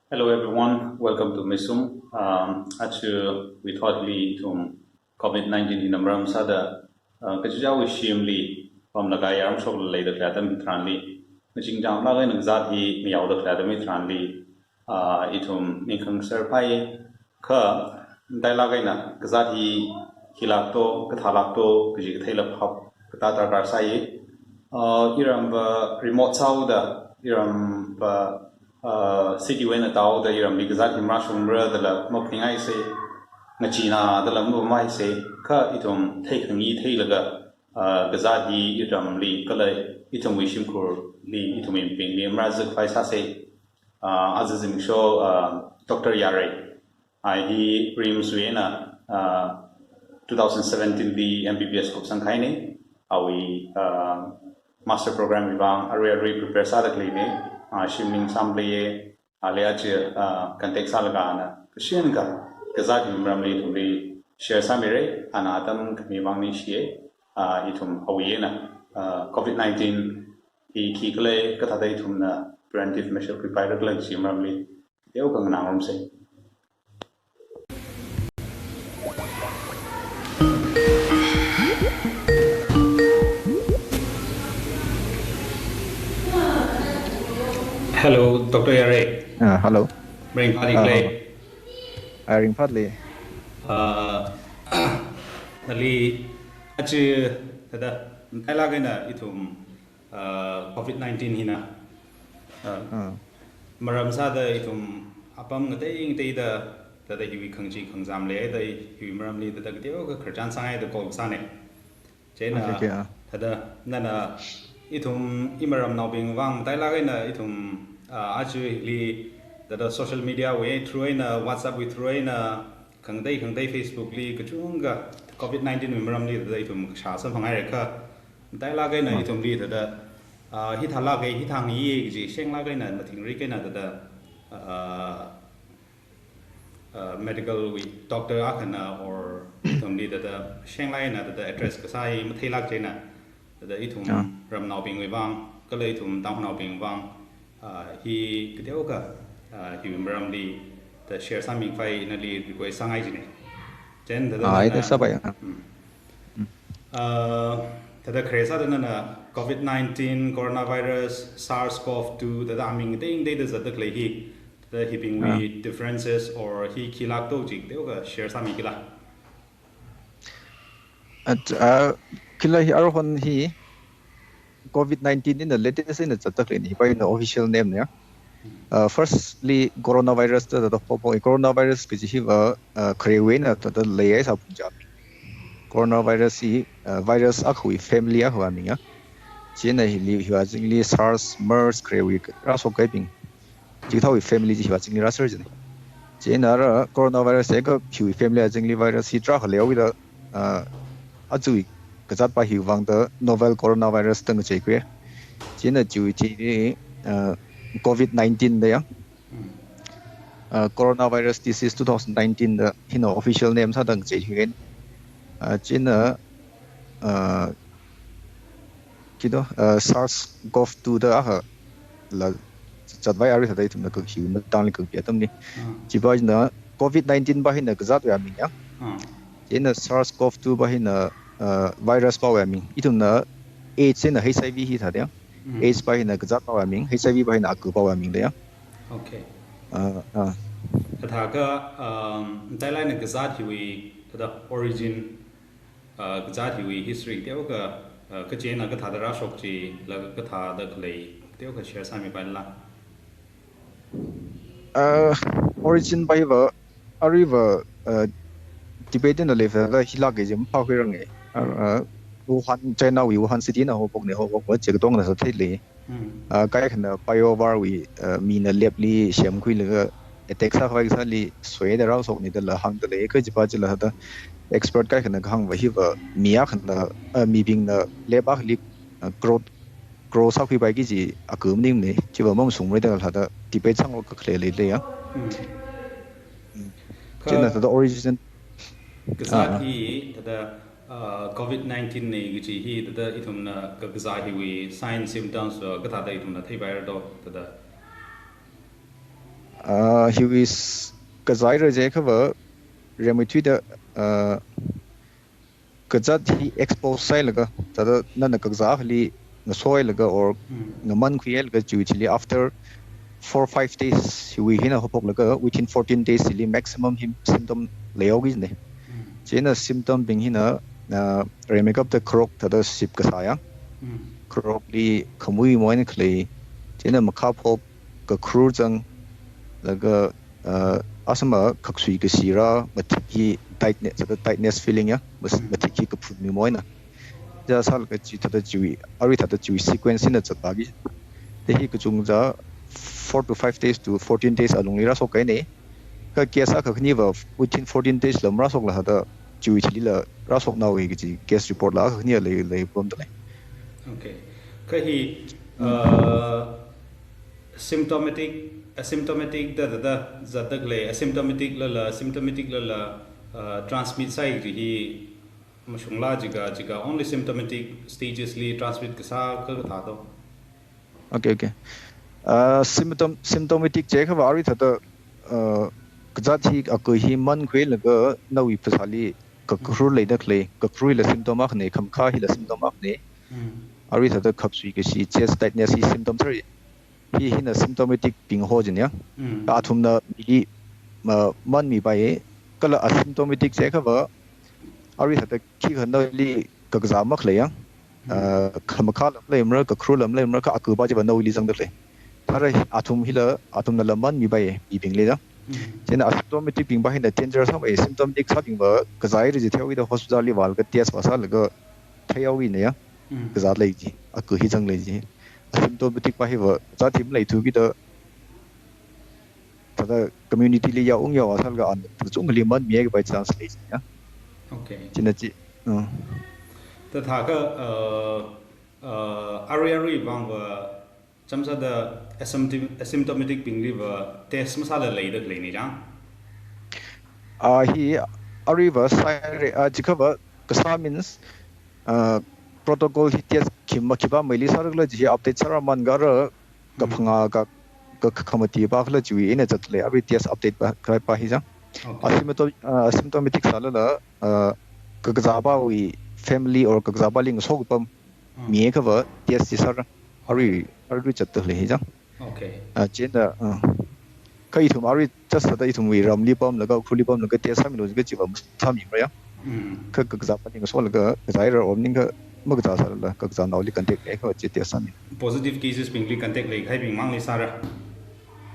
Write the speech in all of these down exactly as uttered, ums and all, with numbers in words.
Hello everyone, welcome to Misum. Um, aja we thought li ithum COVID nineteen hina maram sāda, uh, kachichāwui shimli pamlaga yarumshok leida khalei atam hitharanli, ngaching chāmlāk eina kazāt hi ngayaoda khalei atam hitharanli, uh, ithum ningkhang serpai kha, matailāk eina kazāt hi khilāk to, kathālāk to, kaji katheila phap katā darkar sāi. Uh, iramva remote sāhaoda, iramva, uh, city wui eina tāhaoda, iramli kazāt hi marāshungmara dala maphaningaisei, ngachina dala mapamhaisei, kha ithum theikhangi theilaga, uh, kazāt hi iramli kala ithumwui shimkhurli, ithumwui mibingli marāzakhavai sāsei. Uh, aja zimiksho, uh, Doctor Yarei, a hi RIMS wui eina, uh, two thousand seventeen li M B B S kupsangkahaina. Awui, uh, master program wui vang arui arui prepare sāda khaleina. Uh, shimli ngasām leiya, ali aja, uh, contact sālaga ana kashinkha kazāt hiwui maramli ithumli share sāmira. Ana atam khami vang ningshiya. Uh, ithum awui eina, uh, COVID nineteen hi khikhala, kathāda ithumna preventive measure khuipaira khala kaji maramli teokha nganārumsei. Hello, Doctor Yarei. Ah, hello. Ringphāli Ah, khala? Ah, ringphāli. Ah, nali aja thāda, matailāk eina ithum, ah, COVID nineteen hina, ah, Ah. maram sāda ithum apam ngatei ngateida, thāda hiwui khangachee khangazam leida, hiwui maramli thāda kateokha khararchan sāngaida call kasāna. Chieina, Ah, okay, ah. thāda nana ithum iramnaobing vang matailāk eina ithum, ah, ajali thāda social media wui through eina, WhatsApp wui through eina, khangatei khangatei Facebook li kachungkha COVID nineteen wui maramli thāda ithum kashā samphanghaira kha, matailāk eina Ah. ithumli thāda, ah, hithālāka, hithāngayi kaji shenglāk eina, mathingrik eina thāda, ah, uh, medical wui doctor akhana or ithumli thāda shenglāk eina thāda address kasā hi matheilāk chieina, thāda ithum Ah. ramnaobingwui vang, kala ithum Tangkhulnaobing vang, uh, hi kateokha, uh, hiwui maramli thāda share sāmikhavai nali request sāngai jina. Chieina thāda Ah, nana ida sāpai. Mm. Uh, thāda khare sāda nana COVID nineteen, coronavirus, SARS-CoV two, thāda aming ngatei ngateida zatda khalei hi, thāda hibingwui Ah. differences or hi khilāk to kaji teokha share sāmikila? At, ah, kila hi aruihon hi COVID nineteen eina latest eina zatda khaleina, hipa eina official name na. Uh, firstly, coronavirus da, da, da, po, po, coronavirus kaji hiva, uh, kharewui eina da, da, leiya sāphung ja. Coronavirus hi, uh, virus akhawui family akhawui aming ya. Chieina hili, hiwui azingli SARS, MERS, kharewui rāshok kahaibing. Chikathāwui family chi hiwui azingli rāser jina. Chieina ara coronavirus hi kha hiwui family azingli virus hi tarākha leihaoda, uh, ajawui kazatpa hiwui vang da novel coronavirus da ngacheikhui. Chieina chiwui chi, uh, COVID nineteen da ya. Uh, coronavirus disease two thousand nineteen da hina official name sāda ngacheikhui. Uh, chieina, uh, kito, uh, SARS-CoV two da akhala zatvai arui thāda ithumna kakhi matangli kakpi atamli. Ah. Chipa china COVID nineteen pa hina kazatwui aming ya. Ah. Chieina SARS-CoV two pa hina, uh, virus pawui aming. Ithumna AIDS eina HIV hi thāda ya. Mm. AIDS pa hina kazatpawui aming, HIV pa hina akapawui aming da ya. Okay. Uh, uh. Kathākha, um, matailāk eina kazat hiwui, thāda origin, uh, kazat hiwui history teokha, uh, kachi eina kathāda rāshok chila kathāda khalei teokha share sāmipaila? Uh, origin pa hiva, aruiva, uh, debate eina leida hila kaji maphākhuiranga. Uh, uh, Wuhan, China wui Wuhan city eina haophokna, haophokva chi katongna sātheilei. Hmm. Uh, kaikhana bio war wui, uh, mina lab li semkhuilaga attack sākhavai kasāli soida rāshokna dala hāngda lei, kajipa chila thāda expert kaikhana kahāngva hiva mi akhana, uh, mibingna lab akhali, uh, growth, grow sākhuipai kaji akha maningmana, chiva mamashungmara da thāda debate sāngarok kakhalei leilei ya. Hmm. Chieina thāda origin. Kazat Ah, ah. Hi thāda, uh, COVID nineteen na kaji hi thāda ithumna kakazā hiwui sign symptoms va kathāda ithumna theipaira do thāda? Ah, hiwui s-, kazāhaira jiakhava, rimeithuida, ah, kazāt hi expose sāhailaga, thāda nana kakazā akhali ngasohailaga or Mm. ngamankhuihailaga chiwui thili after four, five days hiwui hina haophoklaga within fourteen days hili maximum hi symptom leihaoki jina. Mm. Chieina symptom bing hina, ah, rimeikapta kharok thāda sip kasā ya. Mm. Kharokli khamui moina khalei. Chieina makhaphop kakharur zang laga, ah, asama khaksui kashi rā, mathik hi tightne-, thāda tightness feeling ya, mas-, Mm. mathik hi kaphun mimoina. Chithāda sālaga chi thāda chiwui, arui thāda chiwui sequence hina zatpaki. Thāda hi kachungkha four to five days to fourteen days alungli rāshok kahaina. Kha case akha khaniva within fourteen days la marāshokla thāda chiwui thilila rāshokhaowa kaji case report la akha khani lei, leipamda lei. Okay. Kha hi, Mm. uh, symptomatic, asymptomatic da, da, da, zatda khalei, asymptomatic lala, symptomatic lala, uh, transmit sāi kaji hi mashungla jiakha, jiakha only symptomatic stages li transmit kasā kha kathā to? Okay, okay. Uh, symptom-, symptomatic jiakhava arui thāda, uh, kazāt hi aku hi mankhuilaga nawui phasāli kakharur leida khalei, kakharur hila symptom akhana, khamakha hila symptom akhana. Mm. Arui thāda khaksui kashi, chest tightness hi symptom sāra. Hi hina symptomatic bing ho jina ya. Mm. Kha athumna mili, ma, manmipai, kala asymptomatic jiakhava, arui thāda khikha nawuili kakazā makhalei ya. Mm. Ah, khamakha la maleimara, kakharur la maleimara, kha aku pa chiva nawuili zangda lei. Thāda athum hila, athumnala manmipai, mibingli ya. Mm. Chieina asymptomatic bingpa hina danger sāmei, symptomatic sābingva kazāhaira jitheihaokida hospital li vālaga test vāsālaga theihaoki jina ya. Mm. Kazā lei kaji, aku hi zang lei kaji. Asymptomatic pa hiva kazāt hi maleithu kida thāda community li yaung yaosālaga ana kachungkhali manmiya kapai chance lei kaji ya. Okay. Chieina chi, uh. Thāda thākha, uh, uh, arui arui vangva chāmsāda asymptom-, asymptomatic bingliva test masāla leida khaleina chang? Ah, hi aruiva sāhaira, ah, jiakhava kasā means, ah, protocol hi test khi ma, khipā meili sāra khala chi hi update sārāmangara, Mm. kaphangā ka, ka, ka, khamati pa khala chiwui eina zatda lei, arui test update pa, kha pa hi chang. Okay. Asymptom-, ah, asymptomatic sālala, ah, kakazāpawui family or kakazāpali ngaso kapam Mm. miakhava test chi sāra. Arui, arui zatda lei hi chang. Okay. Ah, chieina, ah, kha ithum arui just thāda ithumwui ramli pamlaga, Ukhrulli pamlaga test sāmilu jiakha chiva masāmimara ya. Mm. Kha kakazāpali ngasolaga, kazāhaira or maningakha makazā sālala, kakazānaoli contact leiakha chi test sāmi. Positive cases bingli contact leikahaibing mangli sāra.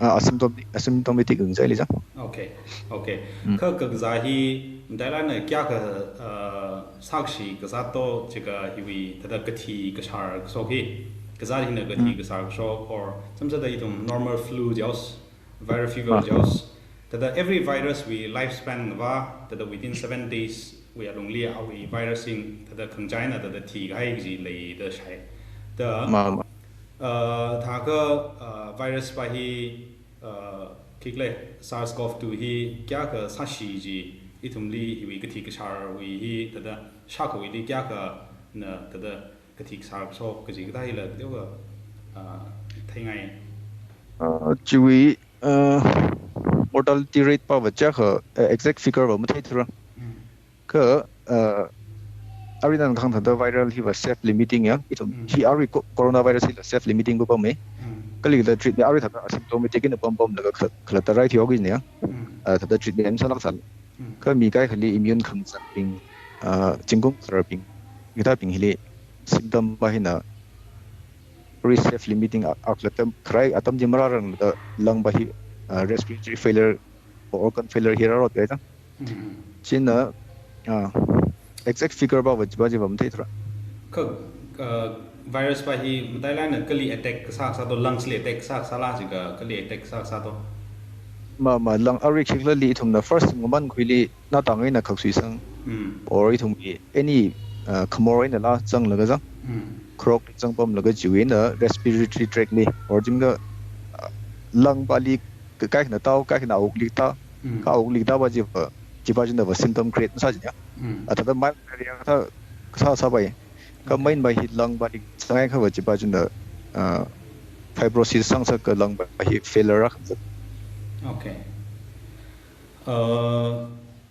Ah, asymptomatic, asymptomatic ngachaili chang. Okay, okay. Mm. Kha kakazā hi matailāk eina kayākha, uh, sākashi kazāt to jiakha hiwui thāda kathi kashār kashok hi. Kazāt hina kathi Mm. kashār kashok or chāmsāda ithum normal flu jihaosa, viral fever Ah. jihaosa. Thāda every virus wui lifespan va, thāda within seven days wui alungli awui virus sing thāda khangachāna thāda thikahai kaji leida shāi. Thāda Ma, ma. Uh, thākha, uh, virus pa hi, uh, khikhalei SARS-CoV two hi kayākha sāshi chi ithumli hiwui kathi kashārwui hi thāda shākhawuili kayākhana thāda kathi kashār kashok kaji kathā hila kateokha, uh, theingai. Uh, chiwui, uh, mortality rate pava chiyākha, uh, exact figure va matheithura. Mm. Kha, uh, arui nana kahāng thāda viral hiva self limiting ya, ithum Mm. hi arui co-, coronavirus hila self limiting pa pammei. Mm. Kali thāda treatment arui thāda asymptomatic eina pam pamlaga kha-, khalatta rai thihaoki jina ya. Mm. Uh, thāda treatment sālāk sāla. Mm. Kha mi kaikhali immune khangazanbing, uh, zingkum khararbing, hithābing hili symptom pa hina arui self limiting a, a khalatta kharai atam chi marārangda lung pa hi, uh, respiratory failure or organ failure hi rārot kai ta. Mm. Chieina, ah, exact figure pava chipa chiva matheithura. Kha, ah, virus pa hi matailāk eina kali attack kasā kasā to, lungs li attack kasā kasāla jiakha kali attack kasā kasā to? Ma, ma, lung arui khikhalali ithumna first ngamankhuili natang eina khaksuisang. Mm. Or ithumwui any, ah, khamor einala zanglaga zang. Mm. Kharok zang pamlaga chiwui eina respiratory tract li or jingda, ah, lung pali ka-, kaikhana tao, kaikhana awukli ta, Mm. kha awukli ta pa chiva, chipa china va symptom create masā jina ya. Mm. A thāda mild malaria thā kasā sāpai. Kha Okay. main pa hi lung pali zanghaiakhava chipa china, ah, fibrosis sāngasaka lung pa hi failure rākhangazan. Okay. Uh,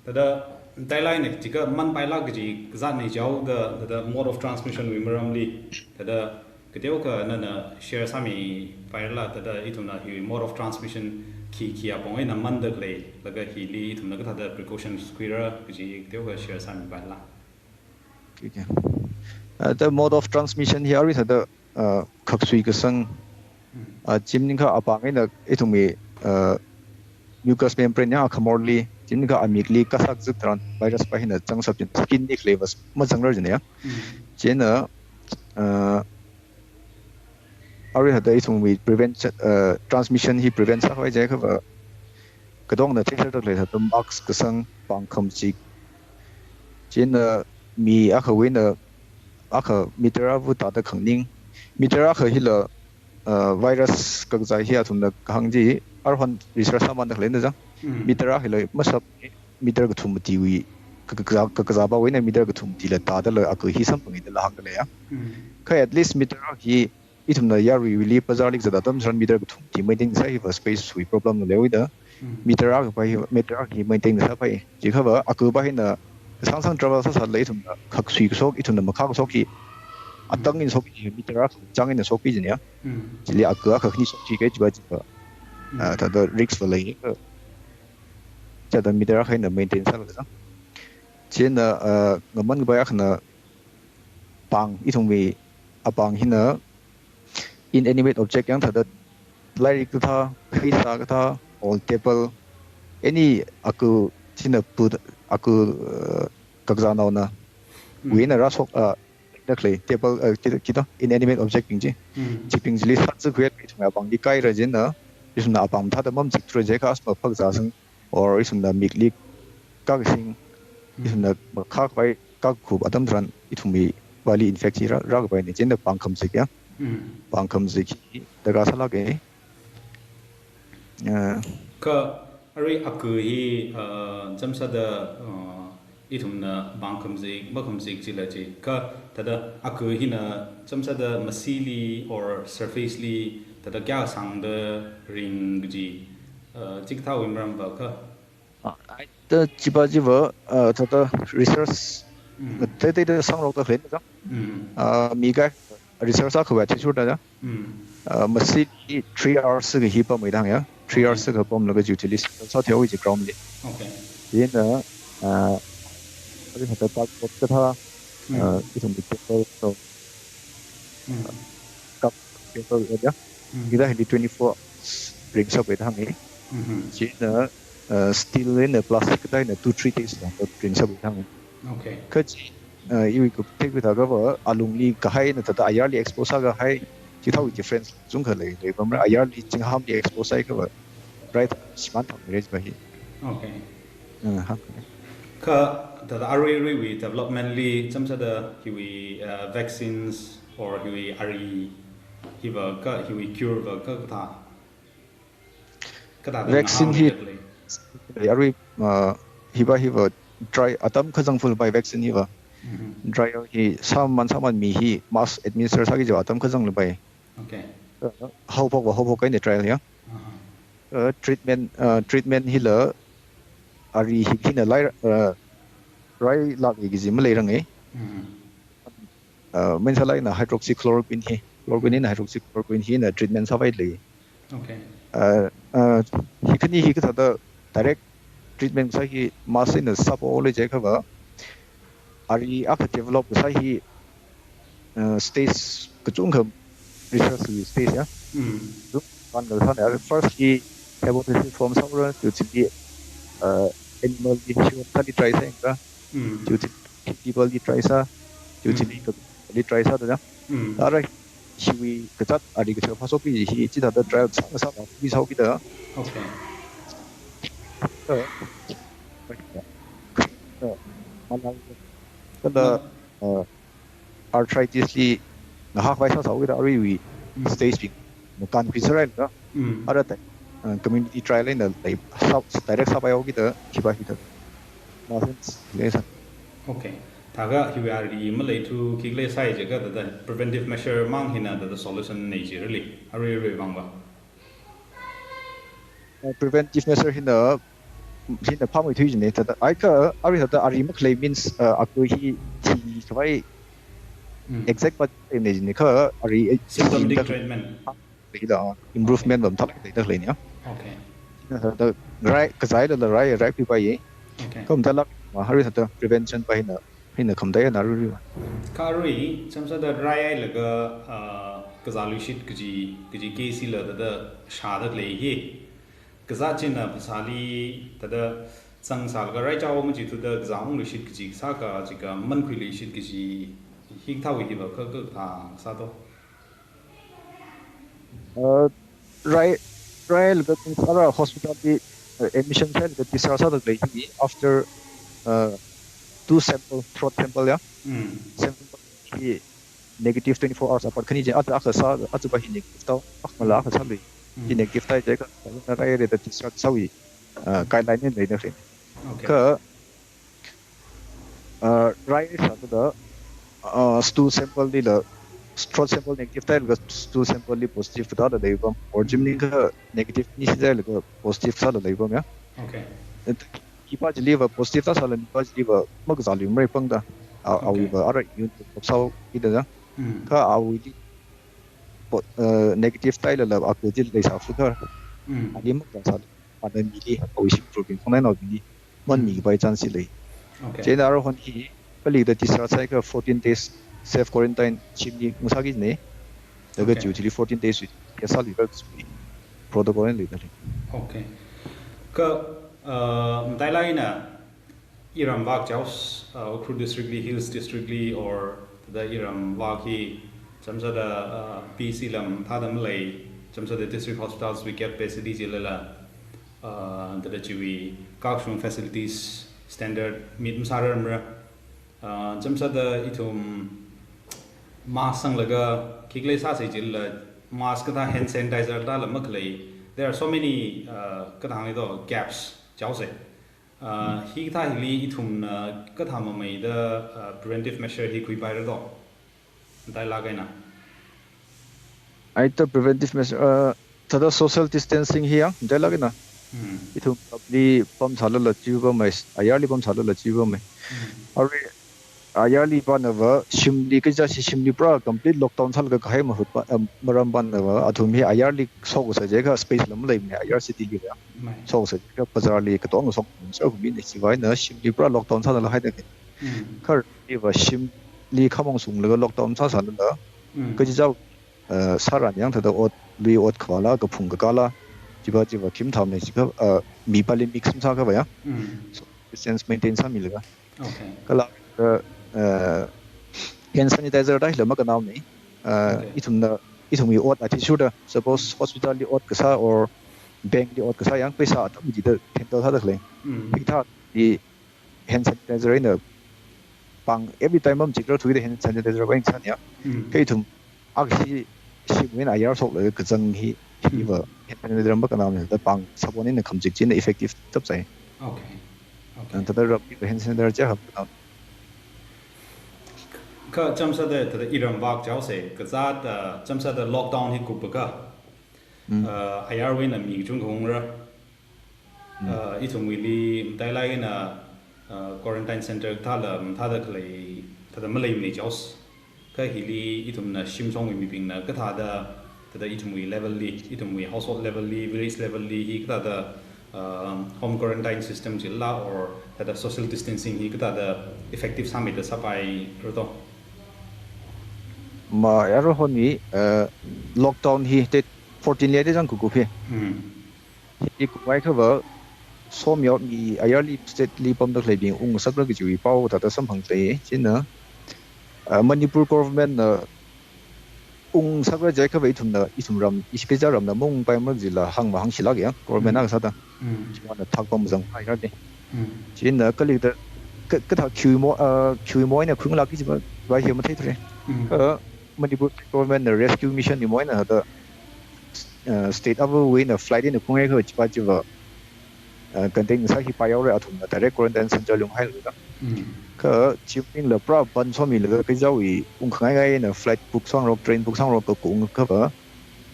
thāda, tailai ne, chika manpailāk kaji kazat ne jihaoda, thāda mode of transmission wui maramli, thāda kateokha nana share sāmipairala, thāda ithumna hi mode of transmission khi khi apong eina mandalei, laga hili ithumna kathāda precautions khuira kaji kateokha share sāmipairala. Okay. Uh, the mode of transmission hi arui thāda, uh, khaksui kasang, uh, chi maningakha apāng eina ithumwui, uh, mucous membrane ya khamorli, chi maningakha amikli kasā kazip tharan virus pa hina zangsap jin skin li khalei vas mazangrar jin ya. Chieina, uh, arui thāda ithumwui prevent, uh, transmission hi prevent sākhavai jiakhava, katongna theisāda khalei thāda mask kasang, pāng khamzik. Chieina mi akhawui eina akha meter avu tāda khangning. Meter akha hila, uh, virus kakazā hi athumna kahāng chi, arui research sāmanda khalei na jang. Meter akha hila masap, meter kathum matiwui, ka, ka, ka, kakazāpawui eina meter kathum matila tādala aku hi samphangda la hāngda lei ya. Kha at least meter akha hi ithumna yaruiwuili bazar li kazat atam tharan meter kathum mati maintain sā hiva space wui problem na leihaoda. Meter akha pa hi, meter akha hi maintain sāpai. Chiakhava aku pa hina sāngsang travel sāsālala ithumna khaksui kashok, ithumna makhā kashok hi atang eina shok hi meter akha chang eina shokpai jin ya. Chili aku akha khani shok chi kai chiva chiva, ah, thāda risk va lei. Chithāda meter akha eina maintain sālaga. Chieina, ah, ngaman kapai akhana pāng, ithumwui apāng hina inanimate object yang thāda lairik kathā, khaisa kathā, or table, any aku china put aku, uh, kakazānaona wui eina rāshok, uh, na khalei table, uh, kita, kita inanimate object bing chi. Chibing chili sāzak khuiya ithumwui apāngli kaira jina, ithumna apāng thāda mamzik thura jiakha asma phakzāsang, or ithumna mikli kakasing, ithumna makhā kapai kakhup atam tharan ithumwui vali infect chi rā, rākapai ne, chieina pāng khamzik ya. Pāng khamzik hi darkar sālāka. Uh, Kha arui aku hi, uh, chāmsāda, uh, ithumna pāng khamzik, makhamzik chila chi. Kha thāda aku hina chāmsāda masili or surface li thāda kayākha sāngda ring kaji, uh, chikathāwui maram va kha. Ah, ai, thāda chiva chiva, ah, thāda research, mm, thāda, thāda sāngarokda khalei na jang. Mm. Ah, mi kahai research akha va chi sāda jang. Mm. Ah, masili three hours kahi pamda hāng ya. Three, okay, hours kapamlaga utilize sāthui haowa chi ground li. Okay. Chieina, ah, arui thāda cardboard kathā, mm, ah, ithumwui paper, so, mm, cup, paper ya. Mm. Hithāda hili twenty-four hours ringshappai da hānga. Mm-hmm. Chieina, uh, steel eina plastic kathā eina two, three days la ringshappai da hānga. Okay. Kha chi, uh, iwui kathei kathā kava alungli kahai eina thāda ayarli expose sākahai, chithāwui difference chungkha lei, leipamra, ayarli chinghamli expose sāhai kava, right, shimān phangmira chiva hi. Okay. Uh, ha. Kha thāda arui aruiwui development li chāmsāda hiwui, uh, vaccines or hiwui ari hiva kha, hiwui cure va kha kathā. Kathāda vaccine hi, ngahānda khalei. Arui, uh, hiva, hiva try atam kazang full pai vaccine hiva. Mm-hmm. Trial hi sāman, sāman mi hi mass administer sāki jiva atam kazang lupai. Okay. Uh, haophok va haophok kahaina trial ya. Uh-huh. Uh, treatment, uh, treatment hila ari hi, hina lai, uh, railāka kaji maleiranga. Mm-hmm. Uh, main sālāk eina hydroxychloroquine hi, chloroquine eina hydroxychloroquine hina treatment sāpai lei. Okay. Uh, uh, hi khani hi kathāda direct treatment sā hi mass eina sāpao lei jiakha va, ari akha develop sā hi, uh, stage kachungkha research stage ya. Mm. Chungkha sāna, first hi hypothesis form sāra, chiwui chili, uh, animal in human sāli try sāyangda. Mm. Chiwui chili people li try sā, chiwui chili, mm, ka-, li try sāda ya. Mm. Ara hiwui kazat ari kathā phāshokki hi chithāda trial sā, sā, sā, sākida. Okay. Uh, uh, malang, kala, mm, uh, arthritis li ngahākhavai sāsāhaokida aruiwui, mm, stage bing makān khuisāra na. Mm. Ara thāda, uh, community trial eina lei sā, direct sāpaihaokida hiva hithāda. Masen lei sā. Okay. Thākha hiwui ari maleithu khikhala sāi jiakha thāda preventive measure mang hina thāda solution nei jira lei. Arui, arui vang va. Uh, preventive measure hina, hina phāmeithui jina. Thāda, ai kha, arui thāda, ari makhalei means, uh, aku hi thikhavai Mm. exact pa ne jina kha, ari, eh, Symptomatic thida treatment. Hila, improvement Okay. bam thālak da leina. Okay. Hina thāda, rai, kazālala rai, rai pipai ye. Okay. Kha mathālak, ma, arui thāda, prevention pa hina, hina khamdai na arui. Kha arui, chāmsāda rai ai laga, uh, kazāluishit kaji, kaji case la thāda, shāda lei hi. Kazā china phasāli thāda zangsālaga rai chao machithuda kazā ungluishit kaji sāka jiakha mankhuiluishit kaji hikathāwui hiva kha, kha, kathā sāto. Uh, rai, rai laga zangsāra hospital li, uh, admission sālaga discharge sāda lei hi after, uh, two sample, throat sample ya. Mm. Sample hi negative twenty-four hours apart khani je, ata akha sā, ata pa hi negative tao, akhamala akha sālui. Hi Mm. negative tai je kha, na rai re da discharge sāwui, uh, guideline ni leina khalei. Okay. Kha, uh, rai sāda, uh, stool sample lila, throat sample negative tai laga stool sample li positive ta da lei bam, or jim ni kha negative ni si tai laga positive sāda lei bam ya. Okay. Hi pa chiliva positive ta sāla, hi pa chiliva makazālui marai pangda. A, Okay. awuiva ara immune to sāo ida da. Mm. Kha awuili po-, uh, negative tailala aku chi leisā fu kha. Mm. Ali makazā sāla, ana mili, awui shimkhur bing khongnai nao bingli man Mm. mi pai chance lei. Okay. Chieina aruihon hi, kali da discharge sāakha fourteen days self quarantine shimli ngasāki ne. Laga Okay. chiwui thili fourteen days wui, ya sāli ra sui protocol ni leida lei. Okay. Kha, uh, matailāk eina iram vak chaos, uh, Ukhrul district li, Hills district li, or thāda iram vak hi, chāmsāda, uh, P C lam thāda malei, chāmsāda district hospitals wui capacity jilala, uh, thāda chiwui kakashung facilities standard meet masārarmara. Uh, chāmsāda ithum mask sanglaga khikhalei sāsei jilala mask kathā hand sanitizer thāla makhalei. There are so many, uh, kathāng ni to gaps chaose. Uh, hikathā hili ithumna kathā mameida, uh, preventive measure hi khuipaira to. Matailāk eina. Ai to preventive measure, uh, thāda social distancing hi ya, matailāk eina. Hmm. Ithum public pamsālala chi pamei, ayarli pamsālala chi pamei. Hmm. Arui, ayarli panava, shimli kaja shi shimli pura complete lockdown sālaga kahai mahut pa, um, maram panava, athum hi ayarli shoksā jiakha space lam leimei, ayar city li ya. Mai. Shoksā jiakha bazar li katonga shok, shok mi ne chiwui eina shimli pura lockdown sālala haida. Hmm. Kha arui va shimli khamong shunglaga lockdown sāsālala. Hmm. Kaji chao, uh, sāran yang thāda ot, lui ot khavāla, kaphung kakāla, chiva chiva khim tham ne, chiakha, uh, mi pali mix masākhavai ya. Mm. So, distance maintain sāmilaga. Okay. Kala, uh, uh, hand sanitizer da hila makanao ne. Uh, Okay. ithumna, ithumwui ot athishurda, suppose hospital li ot kasā or bank li ot kasā yang paisa atam jida handle sāda khalei. Mm. Hikathā hi hand sanitizer eina pāng every time pamchikra thuida hand sanitizer pāng sāya. Mm. Kha ithum akha shi shimwui eina ayar shoklaga kazang hi, Mm. hiva hand sanitizer makanao ne da pāng sabon eina khamchik china effective chapsai. Okay. Okay. Thāda rap hand sanitizer chi hapna. Kha chāmsāda, thāda iram vak chaose, kazāda, chāmsāda lockdown hi kupakha. Mm. Uh, ayarwui eina mi kachungkha ungra. Mm. Uh, ithumwuili matailāk eina, uh, quarantine center thāla, thāda khalei, thāda maleimana chaos. Kha hili ithumna shimshongwui mibingna kathāda, thāda ithumwui level li, ithumwui household level li, village level li, hi kathāda, uh, home quarantine system jilala or thāda social distancing hi kathāda effective sāmeida sāpaira to. Ma aruihon hi, uh, lockdown hi date fourteen li da zang kukup hi. Hmm. Hi kuphai khava, somyo mi ayarli state li pamda khaleibing ungngasakra kajiwui pao thāda samphang lei, china, uh, Manipur government na ungngasakra jiakhava ithumna, ithum ram, ishi kaja ramna maungpaimara jila hāngva hāngshilāk ya, government Mm. akha sāda. Mm. China thakpam zang hai ya de. Mm. China kali da, ka, kathā khiwui mo, uh, khiwui mo eina khuinglākki chiva, va hi matheithura. Mm. Kha Manipur government na rescue mission wui mo eina thāda, uh, state avawui eina flight eina khuingai kha chiva chiva, uh, contain sā hi paihaora, athumna direct quarantine center li unghailaga. Mm. Kha chi maningla pura ban somilaga kajiwui ungkhangai ngai eina flight book sāngarok, train book sāngarok kaung khava,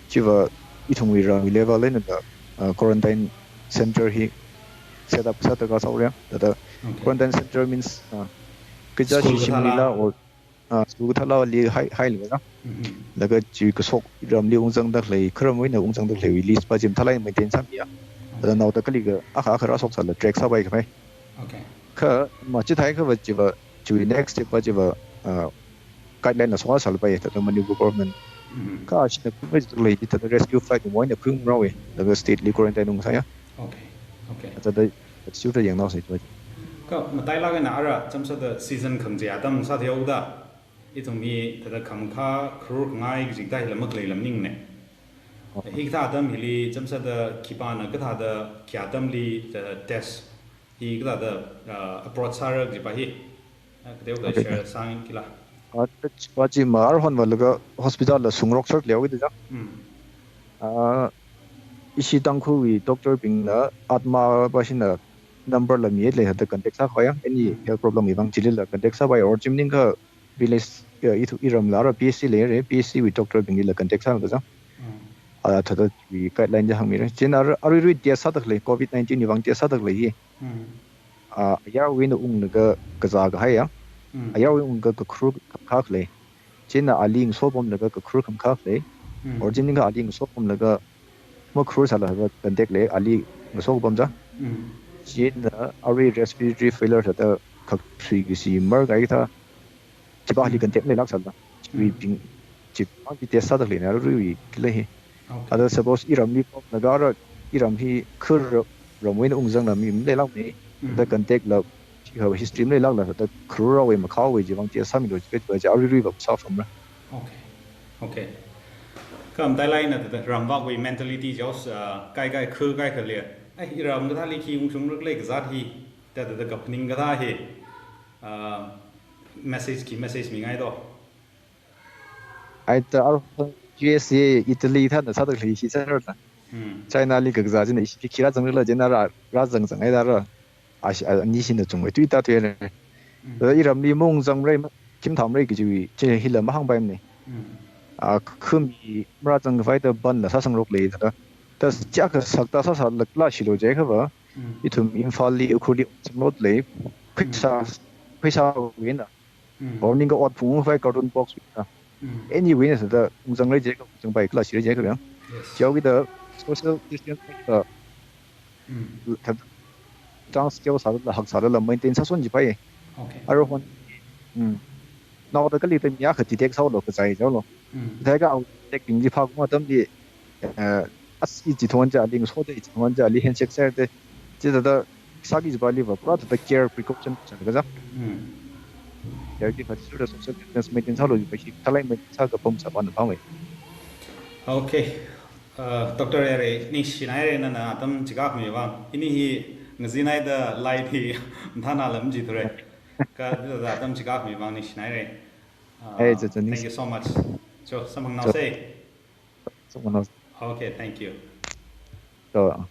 chiva ithumwui ramwui level einala, uh, quarantine center hi set up sāda kasā haora. Thāda quarantine center means, uh, kaja shimli la or, uh, school kathāla li hai, hai lera. Laga chi kashok ramli ungzangda khalei, kharam eina ungzangda khalei list pa chi mathālāk eina maintain sāmiya. Thāda naoda kali ka akha akha rāshok sāla track sāpai khavai. Okay. Kha ma chithākha va chiva, chiwui next step va chiva, uh, guideline la shok sālapai, thāda Manipur government. Kha ashina khuimei lei, thāda rescue flight mo eina khuirāra, laga state li quarantine ungsāya. Okay. Okay. Thāda sure yangnaosei chiva. Kha matailāk eina ara chāmsāda season khangachei atam sāthuihaoda, ithum hi thāda khamakha kharur khangai kaji thāda hila makhalei lam maningne. Hikathā atam hili chāmsāda khipāna kathāda khi atamli, uh, test hi kathāda, uh, approach sāra kaji pa hi, uh, kateokha share sāngai kila. Ah, chi pa chi ma arhon va laga hospital la sungrok sāra leihaoda ja. Ah, ishi Tangkhulwui doctor bingna atma pa shina number la mi lei, thāda contact sākhavai ya, any health problem wui vang chilila contact sāpai or chi maningakha village, uh, ithu iramla ara P H C leira, P H C wui doctor bingli la contact sāda ja. Ah, thāda wui guideline ja hāngmira. Chieina ara, aruirui test sāda khalei, covid nineteen wui vang test sāda khalei hi. Ah, ayarwui eina unglaga kazā kahai ya. Ayarwui eina unglaga kakharur khamakha khalei. Chieina ali ngaso pamlaga kakharur khamakha khalei. Or chi maningakha ali ngaso pamlaga makharur sāla thāda contact lei, ali ngaso pam ja. Chieina arui respiratory failure thāda khak sui kashi mar kaji thā. Chi pa hili contact leilāk sāla. Chiwui bing, chi pa chi test sāda khaleina aruiwui khalei hi. Okay. Thāda suppose iramli pamlaga ara iram hi kharam eina ungzangla mi maleilākmei. Thāda contact la, chi ha history maleilākla, thāda kharur haowei makharur haowei chiwui vang test sāmilu chipa chi aruirui va sāpamra. Okay. Okay. Kha matailāk eina thāda ramvakwui mentality jaos, uh, kaikai kha kaikha lei. Ai, iram kathāli khi ungshungrak lei kazat hi, thāda thāda kaphaning kathā hi, uh, message khi message mingai do. Ai thāda ar U S A, Italy thāda sāda khalei hi sāra thā. China li kakazā china ishi khi rāzangra la china rā, rāzang zanghai thāra. Ashi, a, ani shina chungwui tui ta tui re. Thāda iramli maungzangmara, khim thamara kajiwui, chi hila mahāngpaimana. A, khami marāzang khavai thāda ban la sāsangrok lei thāda. Thāda chiyākha sakta sāsālāk la shilu jiakha va. Ithum Imphal li, Ukhrul li ungzanglot lei. Pheisā, pheisāwui eina. Or maningakha ot phungkhavai carton box wui eina. Anyway eina thāda ungzangra jiakha, ungzangpai kala shira jiakha ya. Yes. Chihaokida social distance ka thāda chance kyo sālala, hak sālala maintain sāshon jipai. Okay. Aruihon, mm, naoda kali thāda mi akha detect sāhaolu kazai jihaolu. Thāda ka au detect bing chi phākhui atamli, eh, as ichi thon ja, ali ngasoda ichi thon ja, ali handshake sāhaoda. Chithāda sāki jipali va pura thāda care precaution sālaga ja. Care ki phati sura social distance maintain sālu jipa hi thalai maintain sākapam sāpana pamei. Okay. Uh, Doctor Yare, ningshinaira nana atam chikākhami vang. Ini hi ngazinaida light hi mathāna lam jithura. Kha thāda atam chikākhami vang ningshinaira. Uh, Hey, cha, cha, thank you so much. Cho, samphangnaosei. Samphangnaosei. Okay, thank you. Cho.